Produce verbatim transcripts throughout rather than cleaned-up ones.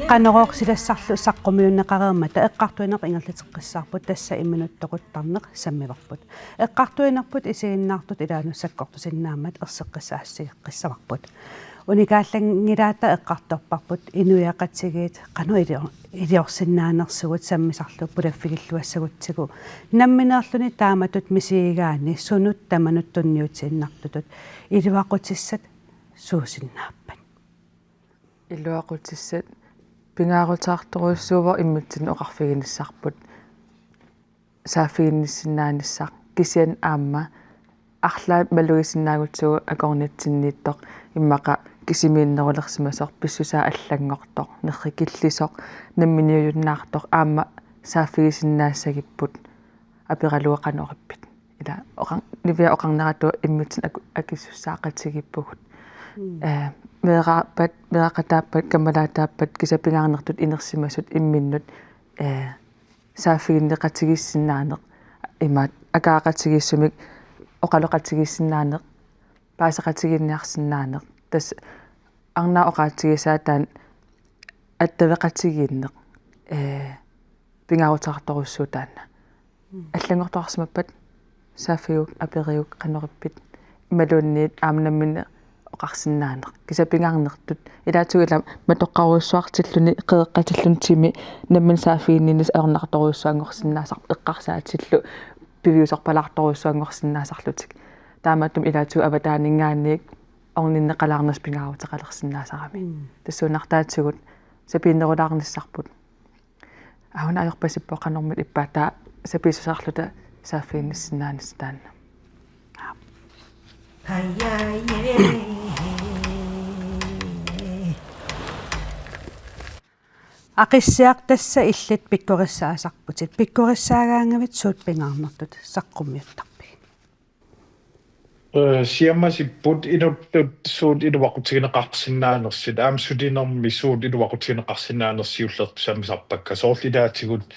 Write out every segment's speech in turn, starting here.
Qanorooq silassarlu saqqummiunneqareermata eqqartuinerput ingerlateqqissaarput, tassa imminut toquttarneq sammivarput. Eqqartuinerput isiginnaartut ilaannut sakkortusinnaammat erseqqissaassigeqqissavarput. Unikaallanngilaatta eqqartorparput inuiaqatigiit qanoq ilio-, iliorsinnaanersugut sammisarlu pulaffigilluassagutsigu, nammineerluni taamatut misigigaanni sunut tamanut tunniutiinnartutut iluaqutissat suusinnaappat? Iluaqutissat pingaaruteqartorujussuuvoq immitsinnut oqarfiginissarput saaffiginnissinnaanissaq, kisianni aamma arlaat malugisinnaagutsigu akornatsinniittoq immaqa kisimiinnerulersimasoq pissusaa allanngortoq, nerrikillisoq, namminiujunnaartoq aamma saaffigisinnaassagipput aperalugu qanoq ippippit. Ila oqar-, Nivia oqarneratut immitsinnut aku-, akisussaaqatigiippugut. Mm. Eh, meeraappat, meeraqataappat, kammalaataappat, kisianni pingaarnertut inersimasut imminnut, eh, saaffiginneqatigiissinnaaneq, imaat, akaaqatigiissumik oqaloqatigiissinnaaneq, paaseqatigiinniarsinnaaneq. Tassa arnaq oqaatigisaa taanna attaveqatigiinneq, eh, pingaaruteqartorujussuuvoq taanna. Mm. Allanngortoqarsimappat saaffigiguk, aperiguk qanoq ippippit, imaluunniit aamma nammineq oqarsinnaaneq. Kisianni pingaarnertut ilaatigut ila matoqqarujussuartilluni, qeqqatilluni timi nammineq saaffiginninnissaq ajornartorujussuanngorsinnaasarpoq, eqqarsaatillu piviusorpalaartorujussuanngorsinnaasarlutik. Taamaattumik ilaatigut avataaninngaanniit orninneqalaarnersut pingaaruteqalersinnaasarami. Mm. Tassuunartaatigut sapiinnerulaarnissarput. Aana ajorpasippoq qanormita ippa taava sapiissuseqarluta saaffiginnissinnaanissaa taanna. Aqissiaq, tassa illit pikkorissaasarputit. Pikkorissaagaangavit suut pingaarnertut saqqummiuttarpigit? Eh, siamasipput inuttut suut iluaqutigineqarsinnaanersut, aamma sulinermi suut iluaqutigineqarsinnaanersut siullertut sammisarpakka. Soorlu ilaatigut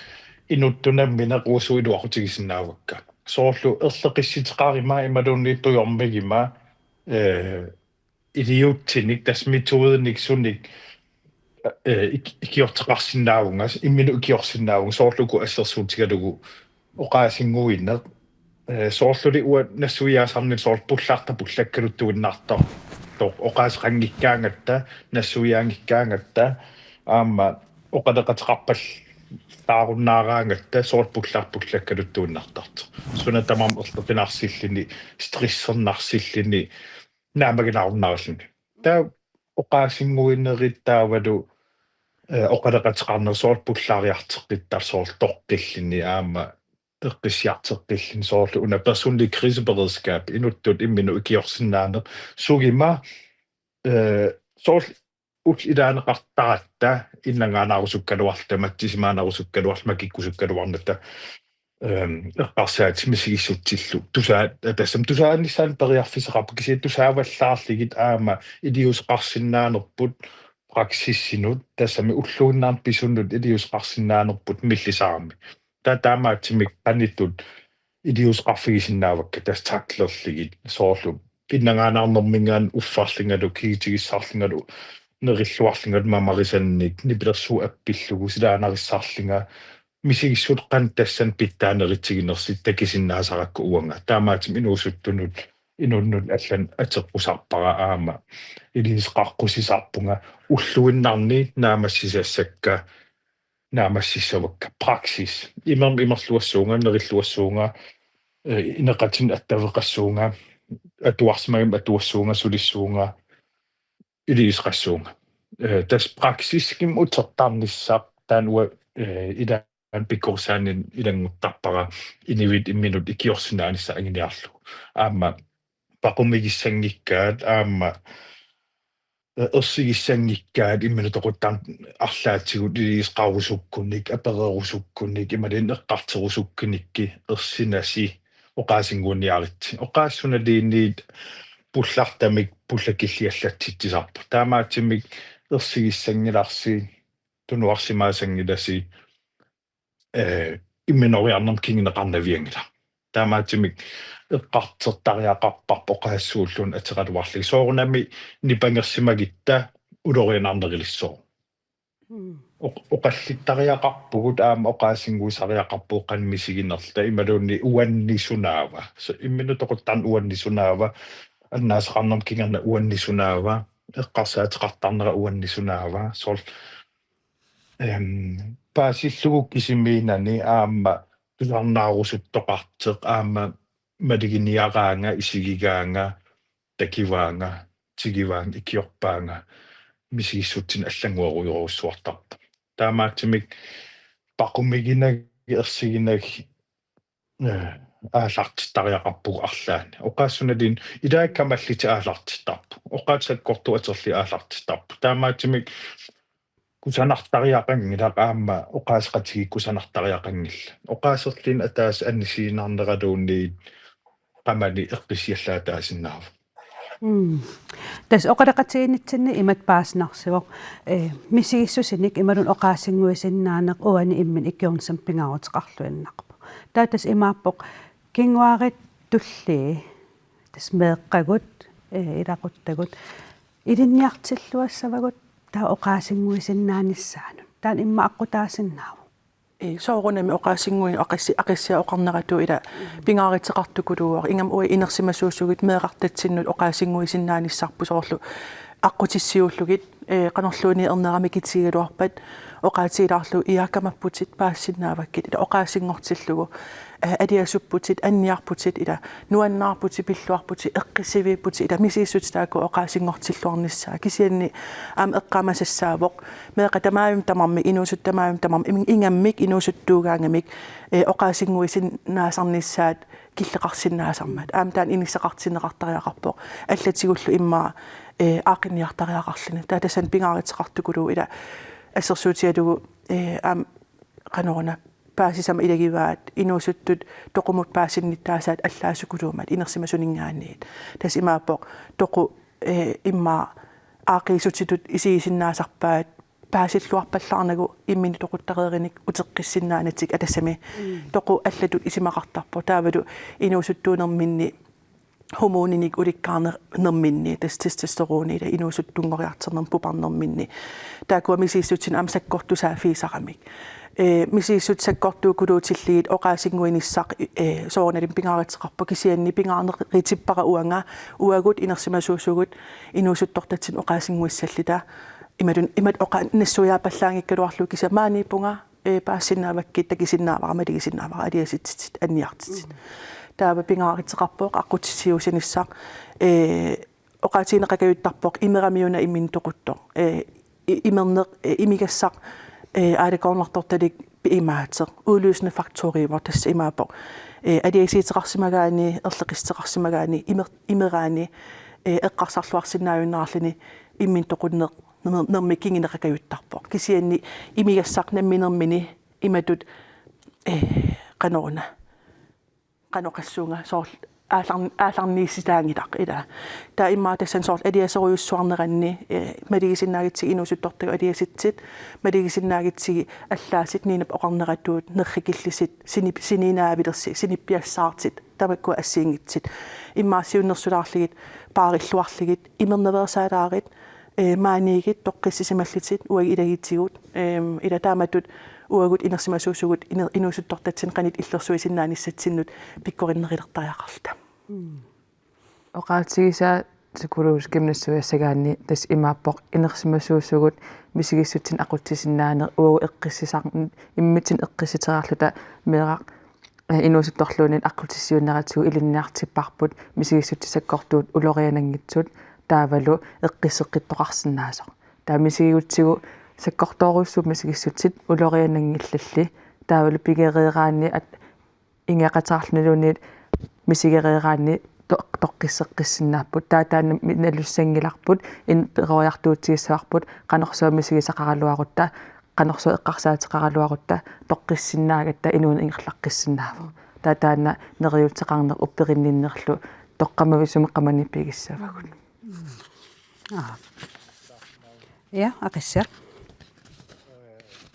inuttut nammineq uagut suut iluaqutigisinnaavakka. Soorlu erleqissuteqaruma imaluunniit tujormiguma, eh, iliuutsinik, tassa metodinik sunik, eh, ik-, ikiorteqarsinnaavunga, imminut ikiorsinnaavunga, soorlu uku assersuutigalugu oqaasinnguineq, eh, soorluli uanga nassuiaasarnillu soorlu pullartaq pullakkaluttuinnartartoq, oqaaseqanngikkaangatta, nassuiaanngikkaangatta, aamma oqaloqateqarpallaarunnaaraangatta soorlu pullartaq pullakkaluttuinnartartoq. Suna tamarmi erloqinarsilluni, stressernarsilluni, naammaginaarunnaarilluni. Taava oqaasinnguinerit taavalu, eh, oqaloqateqarneq soorlu pullaariarteqqittartoq soorlu toqqilluni aamma eqqissiarteqqilluni soorlu una personlig kriseberedskab inuttut imminut ikiorsinnaaneq sugima, eh, soorlu ullut ilaaneqartaratta innangaanaarusukkaluarluta, matsisimaanaarusukkaluarluta, makikkusukkaluarnata, ehm, eqqarsaatit misigissutsillu. Tusaa-, tassami tusaanissaanut periarfissaqarpoq, kisianni tusaavallaarlugit aamma iliuuseqarsinnaanerput praksisinut, tassami ulluinnarni pisunnut iliuuseqarsinnaanerput millisarami. Taava taamaattumik qanittut iliuuseqarfigisinnaavakka tassa tacklerlugit, soorlu innangaanaarnerminngaanniit uffarlungalu, kigitigissarlungalu, nerilluarlungalu, mamarisannik, nipilersuut appillugu, silaannarissarlunga, misigissut qanoq tassani pitsaanerutiginersut takusinnaasarakku uanga. Taamaattumik inuusuttunut, inunnut allanut ateqqusarpara aamma iliuuseqaqqusisarpunga ulluinnarni naammassisassakka naammassissavakka. Praksis. Imermik imerluassuunga, nerilluassuunga, eh, ineqatinnik attaveqassuunga, atuarsimagamik atuassuunga, sulissuunga, iliuuseqassuunga. Eh, tassa praksiskimmut utertarnissaq taanna uanga, eh, ilaanni pikkorissaaninni ilannguttarpara inuit imminut ikiorsinnaanissaq anguniarlugu. Aamma paqumigissanngikkaat, aamma eh, ersigissanngikkaat imminut toquttarneq arlaatigut iliuuseqarusukkunik, apererusukkunik, imaluunniit eqqartorusukkunikku ersinasi oqaasinnguiniaritsi. Oqaasii sunaluunniit pullartamik pullakilliallatsitsisarput. Taamaattumik ersigissanngilarsi, tunuarsimaassanngilasi, ee, imminoriarnermut kinguneqarnavianngilaq. Taamaattumik eqqartortariaqarparput oqaasii suulluunniit ateqaluarlugit. Soorunami nipangersimagutta ulorianarnerulissooq. Mm. Oq-, oqallittariaqarpugut aamma oqaasinnguisariaqarpugut qanoq misiginerluta imaluunniit uanni sunaava. So, imminut toquttarneq uanni sunaava, annaasaqarnermut kingorna uanni sunaava, eqqarsaateqartarnera uanni sunaava. Soorlu, em, paasillugu kisimiinnani aamma tusarnaarusuttoqartoq aamma maluginiaraanga, isigigaanga, takugaanga, tigugaanga, ikiorpaanga, misigissutsinik allannguerujorujussuartarpoq. Taamaattumik paqumiginnagit ersiginnagit, ee, aallartittariaqarpugut arlaanni. Oqaatsip sunaluunniit ilaat kamallutit aallartittarput. Oqaatsit sakkortuut atorlugit aallartittarput. Taamaattumik kusanartariaqanngilaq aamma oqaaseqatigiit kusanartariaqanngillat. Oqaaserluunniit ataaseq anisiinnarneraluunniit qamani eqqissiallaataasinnaavoq. Mm. Tassa oqaloqatigiinnitsinni imatut paasinarsivoq, ee, misigissusinik imaluunniit oqaasinnguisinnaaneq uani imminut ikiornissamut pingaaruteqarluinnarpoq. Taava tassa imaappoq kinguaariit tullii, tassa meeqqagut, ee, ilaquttagut, ilinniartilluassavagut taava oqaasinnguisinnaanissaannut. Taanna immaqa aqqutaasinnaavoq. Ee, soorunami oqaasinnguit aqissi-, aqissiaq oqarneratut ila pingaaruteqartukuluuvoq. Ingammik uagut inersimasuusugut meerartatsinnut oqaasinnguisinnaanissarput soorlu aqqutissiuullugit, ee, qanorluunniit ernera mikitigigaluarpat oqaatigilaarlugu iaakamapputit paasisinnaavakkit ila oqaasinngortillugu, ee, aliasupputit, anniarputit ila nuannaarputit, pilluarputit, eqqissiviipputit ila misigissutsit taakku oqaasinngortilluarnissaat. Kisianni aamma eqqaamasassaavoq meeqqat tamarmik tamarmik, inuusuttut tamarmik tamarmik, im-, ingammik inuusuttuugaangamik, ee, oqaasinnguisinnaasarnissaat killeqarsinnaasarmat. Aamma taanna inissaqartinneqartariaqarpoq. Allatigullu immaqa, ee, aaqqinniartariaqarluni. Taava tassani pingaaruteqartukuluuvoq ila assersuutigalugu, ee, aamma qanoruna paasisama ilagivaat inuusuttut toqumut paasinnittaasaat allaasukuluummat inersimasuninngaanniit. Tassa imaappoq toqu, ee, immaqa aaqqiissutitut isigisinnaasarpaat paasilluarpallaarnagu imminut toquttareerinik uteqqissinnaanatik, aa tassami. Mm. Toqu allatut isumaqartarpoq. Taavalu inuusuttuunerminni, hormoninik ulikkaarner-, nerminni, tassa testosteroni ila inuusuttunngoriartornermut puparnerminni. Taakkua misigissutsinut aamma sakkortusaaffigisaramik. Ee, misigissutsit sakkortuukkuluutillugit oqaasinnguinissaq, ee, soorunalimi pingaaruteqarpoq, kisianni pingaarneritippara uanga, uagut inersimasuusugut inuusuttortatsinnut oqaasinnguissalluta. Imatun-, imatut oqa-, nassuiaappallaanngikkaluarlugu kisianni maaniippunga, ee, paasisinnaavakkit, takusinnaavara, malugisinnaavara, aliasutit, anniartutit. Mm. Taava pingaaruteqarpoq aqqutissiuussinissaq, ee, oqaatigineqakajuttarpoq imeramiuna imminut toquttoq. Ee, i-, imerneq, ee, imigassaq, ee, aalakoornartortalik pi-, imaateq, udløsende faktoriuvoq, tassa imaappoq, ee, aliasuuteqarsimagaanni, erloqissuteqarsimagaanni, imer-, imeraanni, ee, eqqarsarluarsinnaajunnaarluni imminut toqunneq ner-, nermik kinguneqakajuttarpoq. Kisianni imigassaq namminermini imatut, ee, qanoruna, qanoq oqassuunga, soorlu aallar-, aallarniissutaanngilaq ila. Taava immaqa tassani soorlu aliasorujussuarneranni, ee, malugisinnaagatsigit inuusuttortagut aliasutsit, malugisinnaagatsigit allaasit Ninap oqarneratut nerrikillisut, sinip-, siniinaavilersi, sinippiassaartut, tamakkua assigiinngitsut. Immaqa siunnersulaarlugit, paarilluarlugit, imernaveersaalaarit, ee, maaniigut toqqissisimallutit uagut ilagitigut, em, ila taamatut uagut inersimasuusugut ine-, inuusuttortatsinnut qanoq illersuisinnaanissatsinnut pikkorinnerulertariaqarluta. Mm. Oqaatigisaa psykologikkut nassuiassagaanni tassa imaappoq inersimasuusugut misigissutsinik aqutsisinnaaneq uagut eqqissisar-, immitsinnut eqqissiteriarluta meeraq, ee, inuusuttorluunniit aqqutissiuunneratigut ilinniartipparput misigissutsit sakkortuut uloriananngitsut taavalu eqqisseqqittoqarsinnaasoq. Taava misigigutsigu sakkortoorujussuupput misigissutsit uloriananngillalli taavalu pigereeraanni at-, ingerlaqattaarluniluunniit misigereeraanni to-, toqqisseqqissinnaapput. Taava taanna mi-, nalussanngilarput, in-, peroriartuutigissavarput, qanorsuaq misigisaqaraluarutta, qanorsuaq eqqarsaateqaraluarutta, toqqissinnaagatta inuuneq ingerlaqqissinnaavoq. Taava taanna neriuuteqarneq upperinninnerlu toqqammavisumik qamani pigissavagut. Aa. Ja, Aqisseq.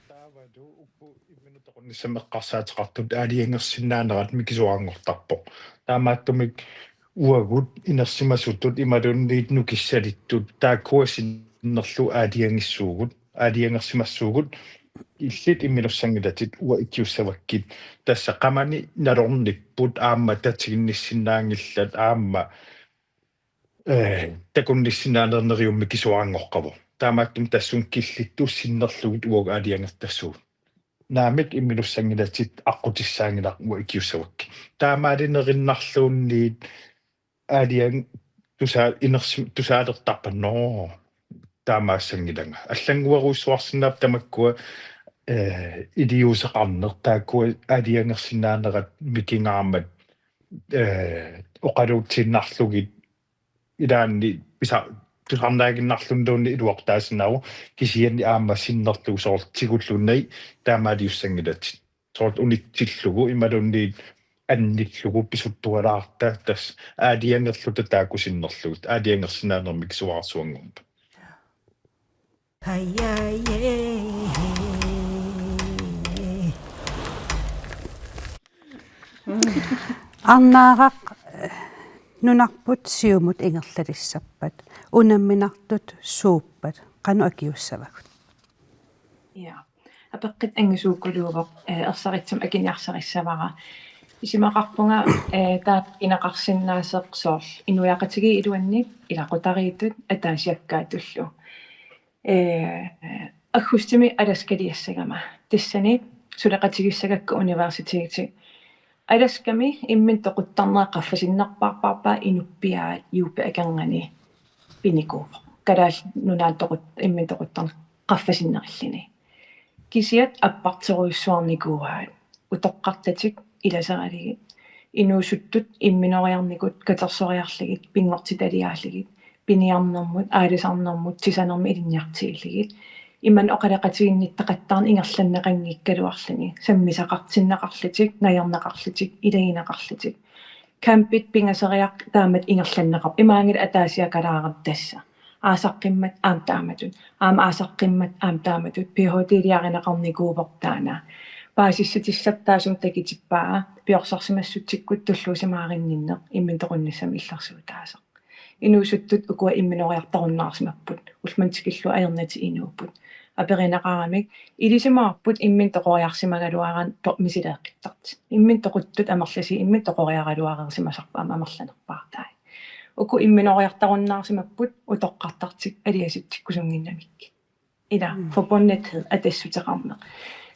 Taavalu uku imminut toqunnissamut eqqarsaateqartut aalajangersinnaanerat mikisuaranngortarpoq. Taamaattumik uagut inersimasutut imaluunniit nukissalittut taakkua sinnerlugit aalajangissuugut, aalajangersimassuugut, illit imminussanngilatit, uanga ikiussavakkit. Tassa qamani nalornipput aamma tatiginnissinnaanngillat aamma, eh, takunnissinnaaneq neriummi mikisuaranngoqqavoq. Taamaattumik tassunga killittut sinnerlugit uagut aalajangertassuugut. Naamik, imminussanngilatit, aqqutissaanngilaq, uanga ikiussavakkit. Taamaalilerinnarluunniit aalajangi tusaa-, inersi-, tusaalertarpat, nå, taamaassanngilanga. Allannguerujussuarsinnaapput tamakkua, eh, iliuuseqarneq, taakkua aalajangersinnaanerat mikigaammat, eh, oqaluutsiinnarlugit ilaanni pisa-, tusarnaaginnarluniluunniit iluaqutaasinnaavoq, kisianni aamma sinnerlugu soorlu tigulluunniit taamaaliussanngilatit. Soorlu unitsillugu imaluunniit annillugu pisuttualaarta, tassa aalajangerluta taakku sinnerlugit, aalajangersinnaaneq mikisuararsuanngormat. Arnaaraq, eh, nunarput siumut ingerlalissappat, unamminartut suuppat, qanoq akiussavagut? Ja. Apeqqut angisuukuluuvoq, eh, ersarissamik akiniarsarissavara. Isumaqarpunga, eh, taava pineqarsinnaasoq soorlu inuiaqatigiit iluanni, ilaqutariittut, ataasiakkaatullu. Eh, aggustimi Alaskaliassagama. Tassani suleqatigissagakku universiteti. Alaskami imminut toquttarnera qaffasinnerpaarpaarpaa inuppiaat Juupi akornanni pinikuuvoq. Kalaallit Nunaanni toqut-, imminut toquttarnera qaffasinnerilluni. Kisiat apparterujussuarnikuuaat. Utoqqartatik ilaseralugit. Inuusuttut imminoriarnikut, katersoriarlugit, pinngortitaliaallugit, piniarnermut, aalisarnermut, sisanermut ilinniartillugit. Imannak oqaloqatiginnittaqattaarneq ingerlanneqanngikkaluarluni, sammisaqartinneqarlutik, najorneqarlutik, ilagineqarlutik. Campit pingasoriarluni taamatut ingerlanneqarpoq. Imaanngilaq ataasiakkaalaarami tassa. Aasaqqimmat aamma taamatut. Aamma aasaqqimmat aamma taamatut. Ph.d.-liarineqarnikuuvoq taanna. Paasissutissat taassuma takutippaa, piorsarsimassutsikkut tulluusimaarinninneq imminut toqunnissamut illersuutaasoq. Inuusuttut ukua imminoriartarunnaarsimapput. Ullumimut tikillugu ajornatik inuupput. Aperineqaramik, ilisimavarput imminut toqoriarsimagaluaraanni to-, misileeqqittartut. Imminut toquttut amerlasuut imminut toqoriaraluareersimasarput aamma amerlanerpaartaat. Uku imminoriartarunnaarsimapput utoqqartartut aliasutsikkusunnginnamikkit. Ila, mm, forbundethed atassuteqarneq.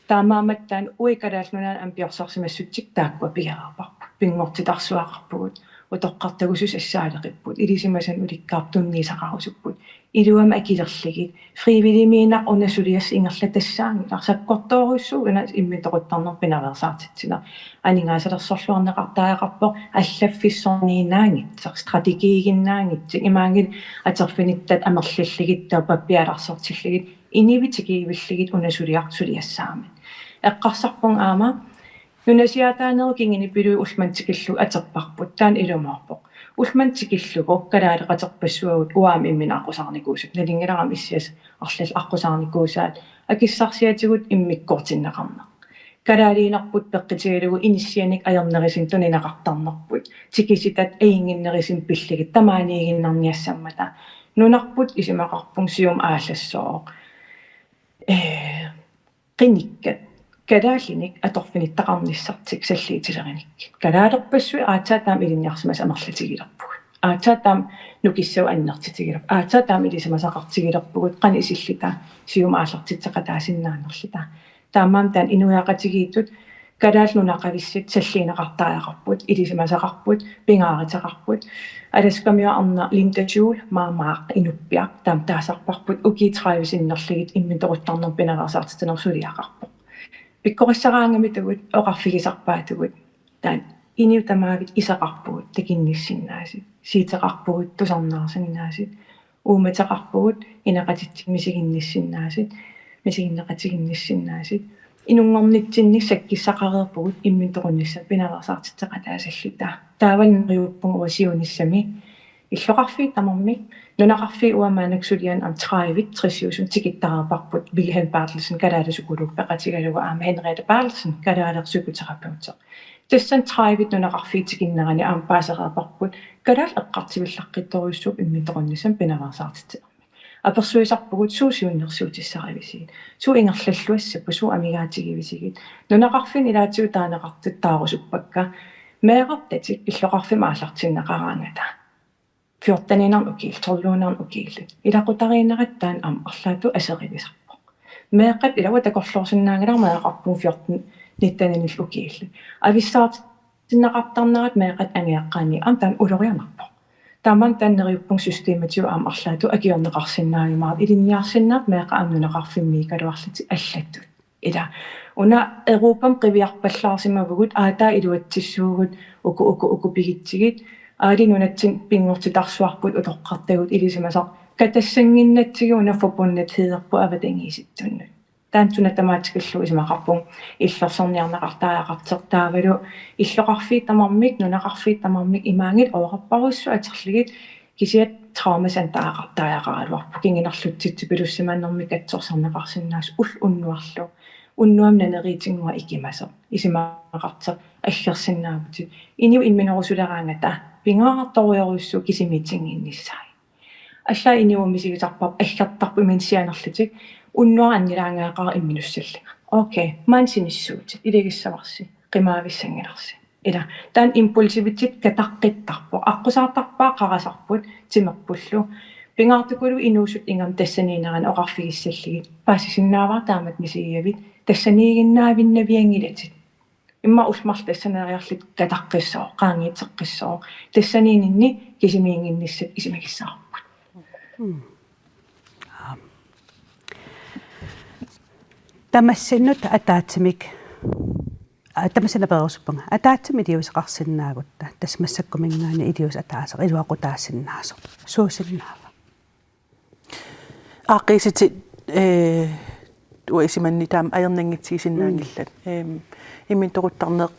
Taamaammat taanna uagut Kalaallit Nunaanni aamma piorsarsimassutsikkut taakkua piareerparput. Pinngortitarsuaqarpugut, utoqqartagut susassaalerput, ilisimasat ulikkaarput tunniussaqarusupput. Iluamik akilerlugit, frivilligimiinnaq una suliassaq ingerlatassaanngilaq, sakkortoorujussuuvoq una imminut toquttarneq pinaveersaartitsineq. Aningaasalersorluarneqartariaqarpoq, allaffissorniinnaanngitsoq, strategiiginnaanngitsoq, imaanngilaq atorfinittat amerlallugit taava pappialarsortillugit, inuit tikivillugit una suliaq suliassaammat. Eqqarsarpunga aamma, nunasiaataanerup kingunipiluit ullumimut tikillugu atorparput, taanna ilumoorpoq. Ullumimut tikillugu kalaaleqaterpassuagut uanga aamma imminut aqqusaarnikuusut, nalunngilarmi issiasut arlallit aqqusaarnikuusaat, akissarsiatigut immikkoortinneqarneq. Kalaaliunerput peqqutigalugu inissianik ajornerisinnut tunineqartarnerput, tikisitat ajunnginnerisinnut pillugit tamaaniiginnarniassammata. Nunarput isumaqarpunga siumut aallassooq, ee, qinikkat kalaallinik atorfinittaqarnissartik salliutilerinikka. Kalaalerpassuit aatsaat taama ilinniarsimasut amerlatigilerpugut. Aatsaat taama nukissagut annertutigilerput. Aatsaat taama ilisimasaqartigilerpugut, qanoq isilluta siumut aallartitseqataasinnaanerluta. Taamaammat taanna inuiaqatigiittut Kalaallit Nunaqqavissut salliunneqartariaqarput, ilisimasaqarput, pingaaruteqarput. Alaskamiut arnaq Linda Jul, maamaaq inuppiaq, taama taasarparput, ukiut tredive sinnerlugit imminut toquttarnermut pinaveersaartitsineq suliaqarpoq. Pikkorissaraangamitugut, oqarfigisarpaatigut, taanna inuit tamaavisa iseqarpugut, takunnissinnaasut, siuteqarpugut, tusarnaarsinnaasut, uummateqarpugut, ineqatitsinnut misiginnissinnaasut, misiginneqatiginnissinnaasut. Inunngornitsinni sakkissaqareerpugut imminut toqunnissamut pinaveersaartitseqataasalluta. Taava neriuppunga uanga siunissami illoqarfiit tamarmik Nunaqarfiit uanga maannakkut suliaanni aamma tredive tredive-iusut tikittareerparput, Vilhelm Berthelsen, kalaallit psykologit peqatigalugu aamma Henriette Berthelsen, kalaallit psykoterapeutit. Tassani tredive nunaqarfiit tikinnerani aamma paasereerparput kalaallit eqqartuillaqqittorujussuupput imminut toqunnissamut pinaveersaartitsinermik. Apersuisarpugut: Suut siunnersuutissarivisigit? Suut ingerlalluassapput? Suut amigaatigivisigut? Nunaqarfinni ilaatigut taaneqartut taarusuppakka. Meeqqatik illoqarfimmut aallartinneqaraangata fjorteniinnarnik ukiullit, tolviinnarnik ukiullit. Ilaqutariinnerata taanna aamma arlaatigut aserivisarpoq. Meeqqat ilaa takorloorsinnaanngilara meeraqarpugut fjorten, nitteninillu ukiullit. Avissaartinneqartarnerat meeqqat angajoqqaanni aamma taanna ulorianarpoq. Taamaammat taanna neriuppunga systemitigut aamma arlaatigut akiorneqarsinnaajumaartoq, ilinniarsinnaapput meeqqat aamma nunaqarfimmiikkaluarlutik allatut. Ilaa, una Europami qiviarpallaarsimavugut, aataa iluatsissuugut, uku, uku, uku pigitsigit, aali nunatsinni pinngortitarsuarput utoqqartagut ilisimasaq, katassannginnatsigu una forbundet hederput avatangiisitsunnut. Taanna suna tamaat tikillugu isumaqarpunga illersorniarneqartariaqartoq, taavalu illoqarfiit tamarmik, nunaqarfiit tamarmik imaanngillat oqarparujussuit atorlugit, kisianni traumacenteriaqartariaqaraluarpoq, kingunerlutsitsipilussimannernut katsorsarneqarsinnaasoq, ulloq unnuarlu, unnuami naneriitinnguaq ikimasoq, isumaqartoq aggersinnaavutit. Inuit imminorusulaaraangata pingaartorujorujussuuvoq kisimiitinnginnissaat. Allaat inuup misigisarparput aggertarput imminut sianerlutik, unnuaq annilaangajaqaaq imminussallunga. Okay, maani sinissuutit, ilagissavarsi, qimaavissanngilasi. Ilaa, taanna impulsivitsi kataqqittarpoq, aqqusaartarpaat qarasarput timerpullu. Pingaartikkullu inuusuttut ingammik tassaniinnerannik oqarfigissallugit: Paasisinnaavara taamatut misigigavit, tassaniiginnaavinnavianngilatit. Immaqa ullut marluk tassaneeriarlutit kataqqissooq, qaangiuteqqissooq. Tassaniinninni kisimiinnginnissat isumagissavarput. Mm. Aap. Tamassinnut ataatsimik, aa, tamassinnut apererusuppanga. Ataatsimik iliuuseqarsinnaagutta, tassa massakkuminngaanniit iliuuseq ataaseq iluaqutaasinnaasoq, suusinnaava? Aaqqiissutit, ee, uanga isumanni taama ajornanngitsigisinnaanngillat. Mm. Eem, imminut toquttarneq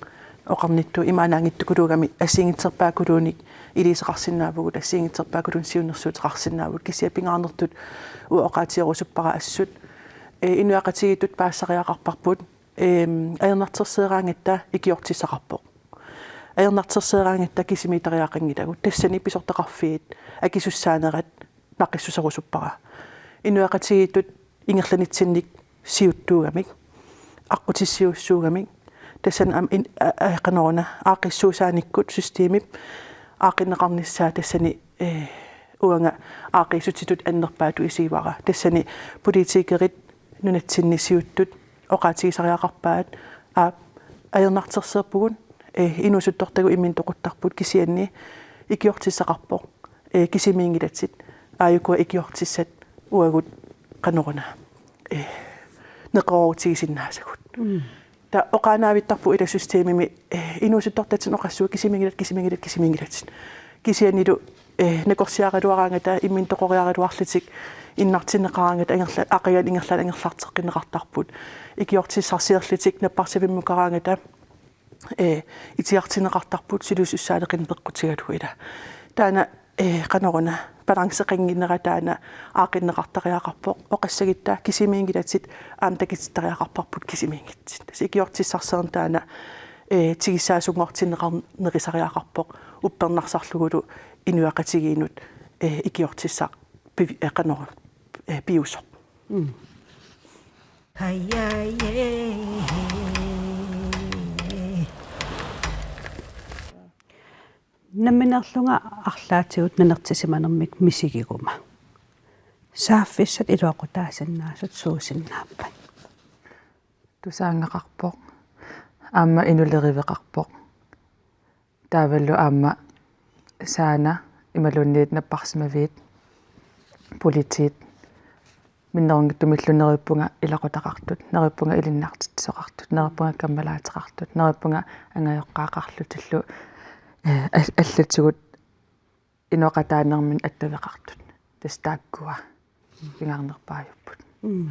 oqarnittut imaannaanngittukuluugami assigiinngitsorpaakkuluunniit iliuuseqarsinnaavugut, assigiinngitsorpaakkuluunniit siunnersuuteqarsinnaavugut, kisianni pingaarnertut uanga oqaatigerusuppara assut, ee, inuiaqatigiittut paasisariaqarparput, eem, ajornartorsioreraangatta ikiortissaqarpoq. Ajornartorsioreraangatta kisimiittariaqanngilagut, tassani pisortaqarfiit akisussaanerat naqissuserusuppara. Inuiaqatigiittut ingerlanitsinnik siuttuugamik, aqqutissiuussuugamik, tassani aamma in-, a-, a-, qanoruna, aaqqissuussaanikkut systemip aaqqinneqarnissaa tassani, ee, uanga aaqqiissutitut annerpaatut isigivara. Tassani politikerit nunatsinni siuttut oqaatigisariaqarpaat, aap, ajornartorsiorpugut, ee, inuusuttortagut imminut toquttarput, kisianni ikiortissaqarpoq, ee, kisimiinngilatit, aajukua ikiortissat uagut qanoruna, ee, neqeroorutigisinnaasagut. Mm. Taava oqaannaavittarput ila systemimi, ee, inuusuttortatsinnut oqassuunga kisimiinngilatit, kisimiinngilatit, kisimiinngilatit. Kisiannilu, ee, nakorsiaraluaraangata imminut toqoriaraluarlutik innartinneqaraangata angerla-, aqaguani ingerlaannaq angerlarteqqinneqartarput. Ikiortissarsiorlutik napparsivimmukaraangata, ee, itigartinneqartarput sulisussaaleqineq peqqutigalugu ila. Taanna, ee, qanoruna, balanceqannginnera taanna aaqqinneqartariaqarpoq, oqassagutta kisimiinngilatit aamma takutittariaqarparput kisimiinngitsut. Tassa ikiortissarsiorneq taanna, ee, tigussaassunngortinneqarnerusariaqarpoq, uppernarsarlugulu inuiaqatigiinnut, ee, ikiortissaq pivi-, ee, qanoruna, ee, piusoq. Mm. Nammineerlunga arlaatigut nanertisimanermik misigiguma, saaffissat iluaqutaasinnaasut suusinnaappat? Tusaanngaqarpoq. Aamma inuleriveqarpoq. Taavalu aamma saana imaluunniit napparsimaviit, politiit, minnerunngitsumillu neriuppunga ilaqutaqartut, neriuppunga ilinniartitsisoqartut, neriuppunga kammalaateqartut, neriuppunga angajoqqaaqarlutillu, ee, al-, allatigut inooqataanerminni attaveqartut. Tassa taakkua pingaarnerpaajupput. Mm.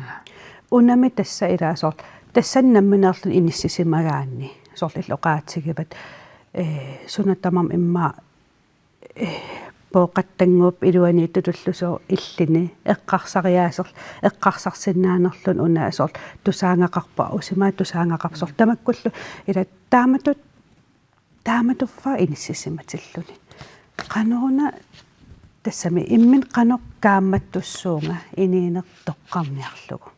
Unami tassa ilaa soorlu, tassani nammineerluni inissisimagaanni, soorlu illit oqaatigivat, ee, suna tamarmi immaqa, ee, pooqattannguup iluaniittutullu soorlu illini eqqarsariaaser-, eqqarsarsinnaanerluni una soorlu tusaagaqarpa, usimaa tusaagaqarpa soorlu tamakkullu ila taamatut, taamatut faa inissisimatilluni. Qanoruna tassami imminut qanoq kaammattussuunga inuuneq toqqarniarlugu.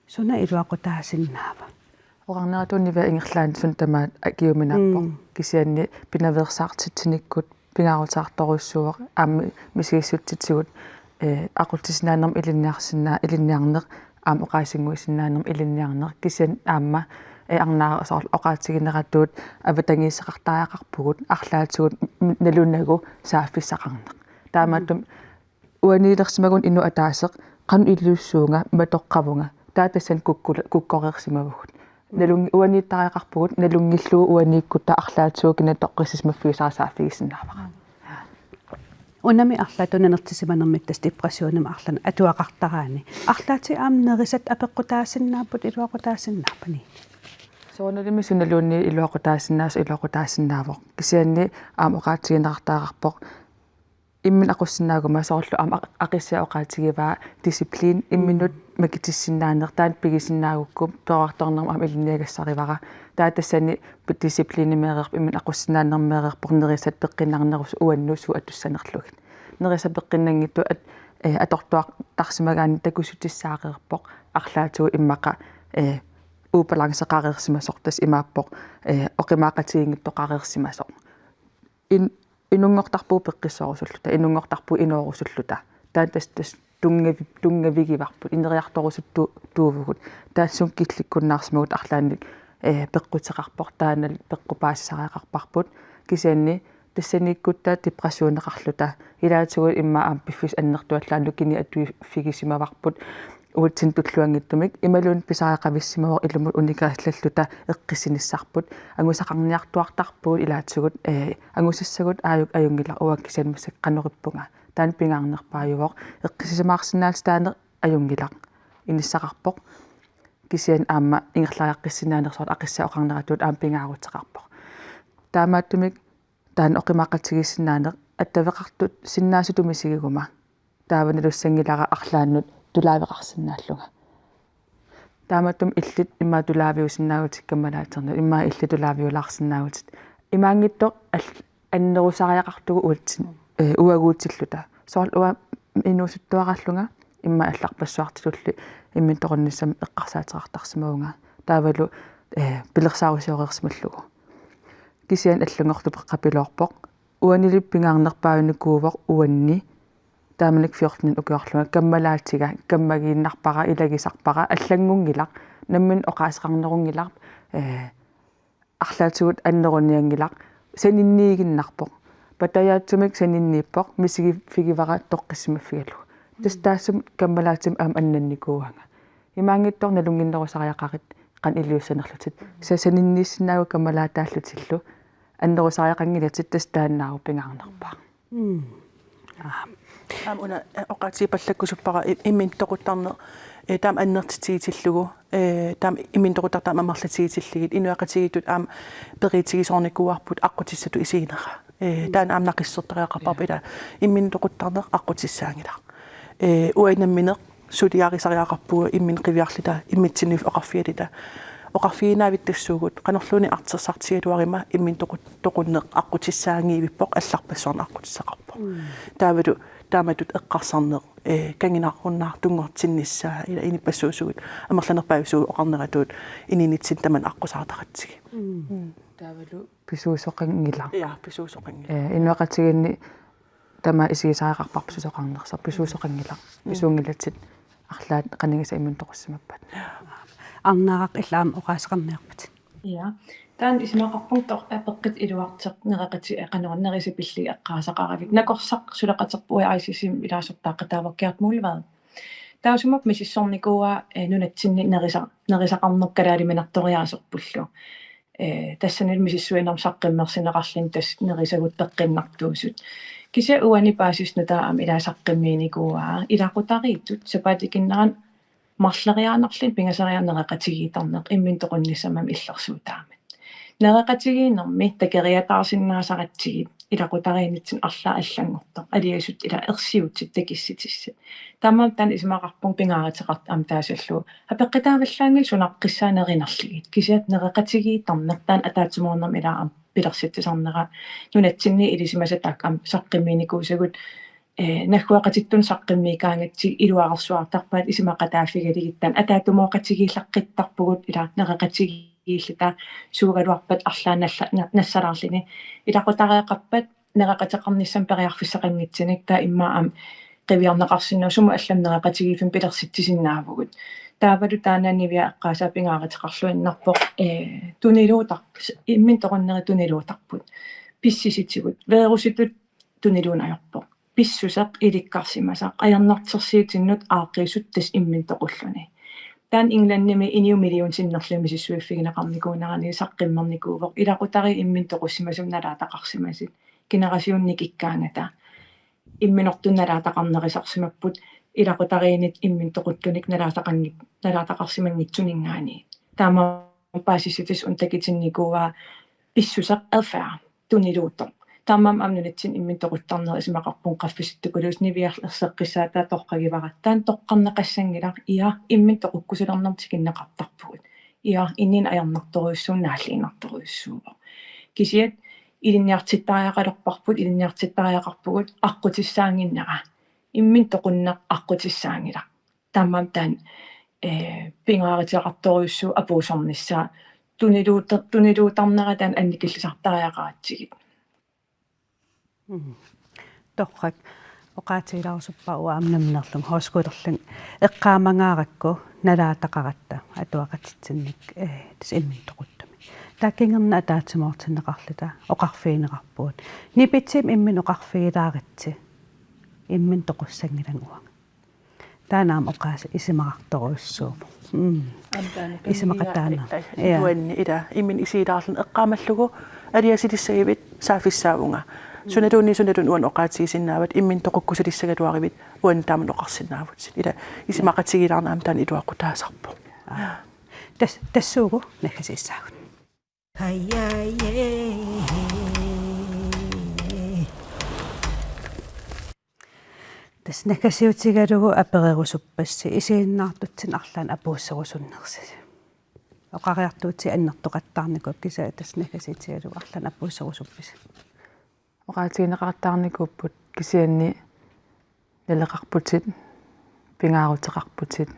Suna iluaqutaasinnaava? Oqarneratut Niviaq ingerlaannaq suna tamaat akiuminaappoq. Mm. Kisianni pinaveersaartitsinikkut pingaaruteqartorujussuuvoq aamma misigissutsitigut, eh, aqutsisinnaanermut ilinniarsinnaa-, ilinniarneq aamma oqaasinnguisinnaanermut ilinniarneq kisianni aamma, eh, arnaaraq soorlu oqaatigineratut avatangiiseqartariaqarpugut arlaatigut m-, nalunagu saaffissaqarneq. Taamaattumik uaniilersimagunni inuk ataaseq qanoq iliussuunga matoqqavunga. Taava tassani kukkula-, kukkoreersimavugut. Nalunng-, uaniittariaqarpugut, nalunngillugu uaniikkutta arlaatigut kina toqqissisimaffigisara saaffigisinnaavara. Unami arlaatigut nanertisimanermik tassa depressionimik arlaannik atuaqartaraanni. Arlaatigut aamma nerisat apeqqutaasinnaapput, iluaqutaasinnaapput, Niina? Soorunalimi sunaluunniit iluaqutaasinnaasoq iluaqutaasinnaavoq. Kisianni aamma oqaatigineqartariaqarpoq imminut aqussinnaaguma soorlu aamma aq-, Aqissiaq oqaatigivaa disciplin imminut makitissinnaaneq taanna pigisinnaagukku peroriartornermut aamma ilinniagassarivara. Taava tassani pi-, disciplinimeereerpoq imminut aqussinnaanermeereerpoq nerisat peqqinnarnerusut uannut suut atussanerlugit. Nerisat peqqinnanngitsut at-, eh, atortuartarsimagaanni takussutissaareerpoq arlaatigut immaqa, eh, ubalanceqareersimasoq tassa imaappoq, eh, oqimaaqatigiinngitsoqareersimasoq. In-, inunngortarpugut peqqissoorusulluta, inunngortarpugut inoorusulluta. Taanna tassa, tassa tunngavi-, tunngavigivarput, ineriartorusuttuuvugut. Taassuunga killikkunnaarsimaguit arlaannik, eh, peqquteqarpoq, taanna peqqut paasisariaqarparput. Kisianni tassaniikkutta depressioneqarluta. Ilaatigut immaqa aamma piffissaq annertuallaanut kini atuiffigisimavarput. Uatsinnut tulluanngitsumik imaluunniit pisariaqavissimavoq ilumut unikaallalluta eqqissinissarput. Angusaqarniartuartarpugut ilaatigut, eh, angusassagut aajuku ajunngilaq uanga kisianni massakkut qanorippunga. Taanna pingaarnerpaajuvoq. Eqqissisimaarsinnaatitaaneq ajunngilaq. Inissaqarpoq. Kisianni aamma ingerlariaqqissinnaanersoq Aqissiaq oqarneratut aamma pingaaruteqarpoq. Taamaattumik taanna oqimaaqatigiissinnaaneq attaveqartussinnaasutut misigiguma. Taava nalussanngilara arlaannut tulaaveqarsinnaallunga. Taamaattumik illit immaqa tulaaviusinnaavutit kammalaaternut, immaqa illit tulaaviulaarsinnaavutit. Imaanngitsoq al-, annerusariaqartugut uatsin-, eh, uaguutsilluta. Soorlu uanga inuusuttuaraallunga immaqa allarpassuartitulli imminut toqunnissamut eqqarsaateqartarsimavunga. Taavalu, eh, pilersaarusioreersimallugu. Kisianni allanngortupeqqapiloorpoq. Uanili pingaarnerpaanikuuvoq uanni. Taamanikkut fjorten ukiorlunga kammalaatiga, kammagiinnarpara, ilagisarpara, allanngunngilaq, nammineq oqaaseqarnerunngilaq, eh, arlaatigut annerunianngilaq, saninniiginnarpoq. Patajaatsumik saninniippoq, misigiffigivara toqqissimaffigalugu. Tassa taassuma kammalaatima aamma annannikuuanga. Imaanngitsoq nalunnginnerusariaqarit qanoq iliussanerlutit. Sa-, saninniissinnaavutit kammalaataallutillu. Annerusariaqanngilatit tassa taannaavoq pingaarnerpaaq. Mm. Aa. Aamma una, eh, oqaatigipallakkusuppara i-, imminut toquttarneq, eh, taama annertutigitillugu, eh, taama imminut toquttarneq taama amerlatigitillugit, inuiaqatigiittut aamma periutigisoornikuuarput aqqutissatut isiginera. Eh, taanna aamma naqissusertariaqarparput ila imminut toquttarneq aqqutissaanngilaq. Eh, uagut nammineq suliarisariaqarpugut imminut qiviarluta, imminnut oqarfigaluta. Oqarfigiinnavittussuugut, qanorluunniit artorsartigaluaruma imminut toqu-, toqunneq aqqutissaanngivippoq, allarpassuarnik aqqutissaqarpoq. Mm. Taavalu taamatut eqqarsarneq, eh, kanginarunnaartunngortinnissaa, ila inuppassuusugut, amerlanerpaavisugut oqarneratut, inuunitsinnut tamanut aqqusaartaqatigit. Mm. Mm. Taavalu pisuusoqanngilaq. Ja, pisuusoqanngilaq. Eh, inuiaqatigiinni tamaat isigisariaqarparput pisuusoqarnersoq, pisuusoqanngilaq. Mm. Pisuunngilatit arlaat qanigisat imminut toqussimappat. Arnaaraq, illit aamma oqaaseqarniarpat. Ja. Taanna isumaqarpunga tor-, apeqqut iluartoq nereqati-, eh, qanoq nerisat pillugit eqqaasaqaravit. Nakorsaq suleqaterpoq uagut I C C-mi ilaasortaaqqat taava Gert Muhlved. Taassuma misissornikuuaa, eh, nunatsinni nerisa-, nerisaqarneq kalaaliminartoriaaserpullu. Eh, tassanilu misissuinermut saqqummersinneqarluni tassa nerisagut peqqinnartuusut. Kisianni uani paasissutip nutaamik ilaa saqqummiinikuuaa ilaqutariittut sapaatip akunnerani marloriaannarluni pingasoriarneq nereqatigiittarneq imminut toqunnissamut illersuutaammat. Nereqatigiinnermi takeriataarsinnaasaratsigit ilaqutariinnitsinni arlaat allanngortoq, aliasut ila ersiutsit takissutissat. Taamaammat taanna isumaqarpunga pingaaruteqartoq aamma taasallugu apeqqutaavallaanngilaq sunaqqissaat nerinerlugit. Kisianni nereqatigiittarneq taanna ataatsimoornermi ila aamma pilersitsisarnera nunatsinni ilisimasat taakku aamma saqqummiinnikuusagut, eh, naggueqatittut saqqummiikkaangatsigit iluarersuartarpaat isumaqataaffigalugit taanna ataatsimoortigilaqqittarpugut ila nereqatigiilluta suugaluarpat arlaannik nalla-, na-, nassalaarluni ilaqutariaqarpat nereqateqarnissamut periarfissaqanngitsunik taava immaqa aamma qiviarneqarsinnaavoq sumut allamut nereqatigiiffimmik pilersitsisinnaavagut. Taavalu taanna Niviap eqqaasaa pingaaruteqarluinnarpoq, eh, tuniluutar-, imminut toqunneri tuniluutarput. Pississutigut, virusikkut tuniluunneq ajorpoq. Pissuseq ilikkarsimasaq, ajornartorsiutinnut aaqqiissuteq imminut toqulluni. Taanna Englandimi inuit million sinnerlugit misissuiffigineqarnikuunerani saqqummernikuuvoq, ilaqutariit imminut toqussimasumik nalaataqarsimasut. Generationit nikikkaangata imminortunik nalaataqarnerusarsimapput, ilaqutariinnit imminut toquttunik nalaataqanngit-, nalaataqarsimanngitsuninngaanniit. Taamaammat paasissutissaq una takutinnikuuaa pissuseq adfærd, tuniluuttoq. Taamaammat aamma nunatsinni imminut toquttarnera isumaqarpunga qaffasissutigulluunniit Niviarli erseqqissaataa torragivara. Taanna toqqarneqassanngilaq, ja, imminut toqukkusulernermut tikinneqartarpugut. Ja, inuuneq ajornartorujussuuvoq, naalliinnartorujussuuvoq. Kisianni ilinniartittariaqalerparput, ilinniartittariaqarpugut aqqutissaannginnera. Imminut toqunneq aqqutissaanngilaq. Taamaammat taanna, eh, pingaaruteqartorujussuuvoq apuussornissaa tuniluuta-, tuniluuttarnera taanna annikillisartariaqaratsigit. Mm. Torrak, oqaatigilaarusuppara uanga aamma nammineerlunga, højskolerlunga eqqaamangaarakku nalaataqaratta atuaqatitsinnik, eh, tassa imminut toquttumi. Taava kingorna ataatsimoortinneqarluta oqarfigineqarpugut: Nipitimi imminut oqarfigilaaritsi, imminut toqussanngilanga uanga. Taanna aamma oqaaseq isumaqartorujussuuvoq. Mm. Aamma taanna Isumaqataana. Ai, ai, Ja. Uanni ila imminut isigilaarluni eqqaamallugu aliasulissagivit saaffissaavunga. Sunaluunniit, sunaluunniit uani oqaatigisinnaavat, imminut toqukkusulissagaluarivit uani taama oqarsinnaavutit. Ila isumaqatigilaarneq aamma taanna iluaqutaasarpoq. Aa. Tas-, tassuugu naggasiissaagut. Tassa naggasiutigalugu apererusuppassi isiginnaartutsinnut arlaannik apuusserusunnersi. Oqariartuutit annertoqattaarnikuupput, kisianni tassa naggasiutigalugu arlaannik apuusserusuppisi? Oqaatigineqartarnikuupput kisianni naleqarputit, pingaaruteqarputit.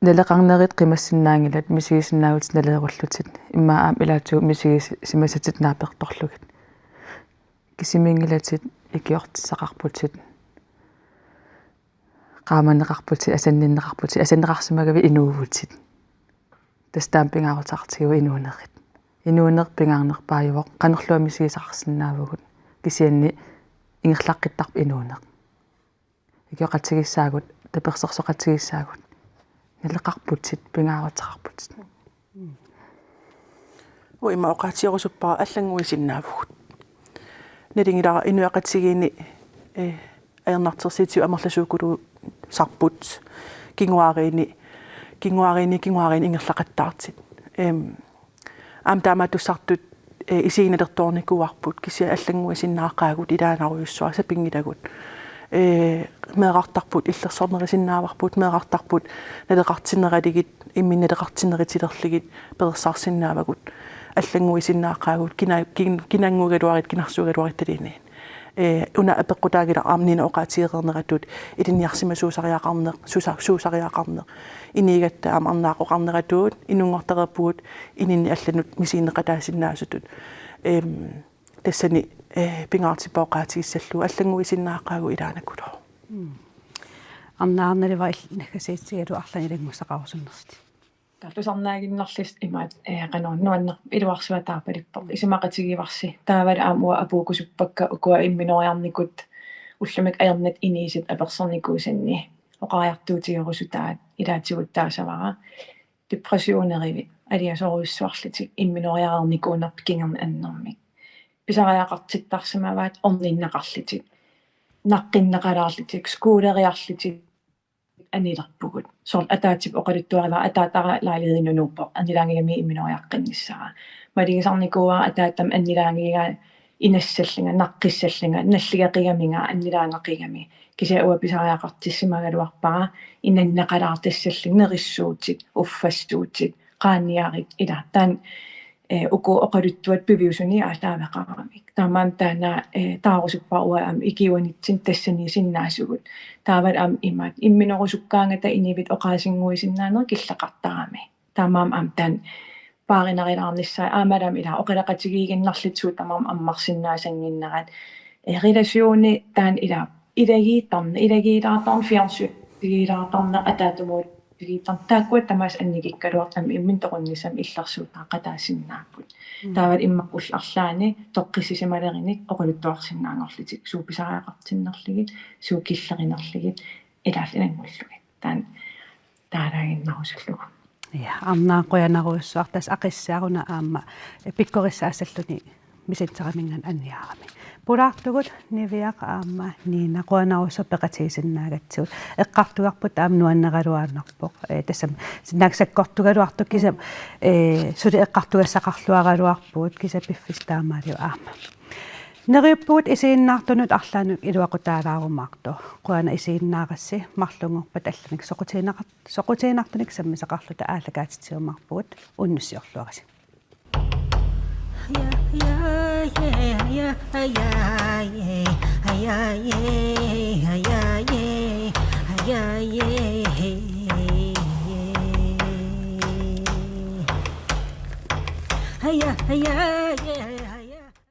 Naleqarnerit qimassinnaanngilat, misigisinnaavutit naleerullutit, immaqa aamma ilaatigut misigisimasatit naapertorlugit. Kisimiinngilatit ikiortissaqarputit, qaamaneqarputit, asanninneqarputit, asanneqarsimagavit inuuvutit. Tassa taama pingaaruteqartigivoq inuunerit. Inuuneq pingaarnerpaajuvoq, qanorluunniit misigisaqarsinnaavugut, kisianni ingerlaqqittarpoq inuuneq. Ikioqatigiissaagut, tapersersoqatigiissaagut. Naleqarputit, pingaaruteqarputit. Uanga ima oqaatigerusuppara allannguisinnaavugut. Nalunngilara inuiaqatigiinni, eh, ajornartorsiutigut amerlasuukuluusarput. Kinguaariinni, kinguaariinni, kinguaariinni ingerlaqattaartut. Em, Aamma taamaattussartut, eh, isiginertoornikuuarput, kisianni allannguisinnaaqaagut ilaanarujussuaq sapinngilagut. Eh, meerartarput illersornerusinnaavarput, meerartarput naleqartinneralugit, imminut naleqartinnerutilerlugit perorsarsinnaavagut. Allannguisinnaaqaagut, kina-, kin-, kinannguugaluaruit, kinarsuugaluaruit talinni. Eh, una apeqqutaanngilaq aamma Nina oqaatigereerneratut ilinniarsimasuusariaqarneq, susa-, suusariaqarneq. Inuugatta aamma arnaaq oqarneratut inunngortareerpugut inunnut allanut misigineqataasinnaasutut. Em, tassani, eh, pingaartipparput oqaatigissallugu allannguisinnaaqaagut ilaannakulooq. Mm. Arnaarnaliva il-, naggasiutigalugu arlaannik ilanngussaqarusunnersutit? Taava tusarnaaginnarlusi imaattoq, eh, qanoq nuannerpoq, iluarsuaq taarpaluppoq. Isumaqatigivarsi. Taavalu aamma uanga apuukkusuppakka ukua imminoriarnikut ullumikkut ajornatut inuusutut apersornikuusanni. Oqariartuutigerusutaat ilaatigut taasavara. Depressionerivit, aliasorujussuarlutik imminoriareernikuunerpit kingorna annermik. Pisariaqartittarsimavaat, orninnaqarlutik, naqqinneqalaarlutik, skoleriarlutik, anilerpugut. Soorlu ataatsip oqaluttuarilaarluni, ataatara lejlighed i Nunuupput, annilaangigamiuk imminoriaqqinnissara. Malugisarnikuuara ataatsip annilaangigaa inassallunga, naqqissallunga, nalligeqigamiga, annilaangaqigami. Kisianni uanga pisariaqartissimagaluarpara inanneqalaartassallunga, nerissuutit, uffassuutit, qaanniarit, ila taanna, eh, uku oqaluttuat piviusunit aallaaveqaramik. Taamaammat taanna, eh, taarusuppara uanga aamma ikiuinitsinni tassaniisinnaasugut. Taavalu aamma imaat imminorusukkaangata inuit oqaasinnguisinnaanerat killeqartarami. Taamaammat aamma taanna paarinarilaarnissaa aammalu aamma ila oqaloqatigiiginnarlutik suut tamarmik ammarsinnaassannginnerat. Eh, relationi taanna ila ilagiittarneq, ilagiilaartarneq, fjernsynilaartarneq, ataatsimoorutigiittarneq. Taakkua tamaasa annikikkaluartut aamma imminut toqunnissamut illersuutaaqataasinnaapput. Mm. Taavalu immaqa ullut arlaanni toqqissisimalerinik oqaluttuarsinnaanngorlutik, suut pisariaqartinnerlugit, suut killerinerlugit, ilaallu ilanngullugit. Taanna taalaaginnarusullugu. Ja, Arnaa, qujanarujussuaq, tassa Aqissiaq una aamma pikkorissaassalluni Messengeriminngaanniit anniaarami. Pulaartugut Niviaq aamma Nina, qujanarujussuaq peqatigisinnaagatsigut. Eqqartugarput aamma nuanneraluarnerpoq. Eh, tassami sinnaak sakkortugaluartoq kisianni, eh, suli eqqartugassaqarluaraluarpugut kisianni piffissaq taamaaliorpoq aamma. Neriuppugut isiginnaartunut arlaannut iluaqutaalaarumaartoq. Qujanaq isiginnaarassi, marlunngorpat allanik soqutiginaqar-, soqutiginartunik sammisaqarluta aallakaatitsiumaarpugut, unnussiorluarisi.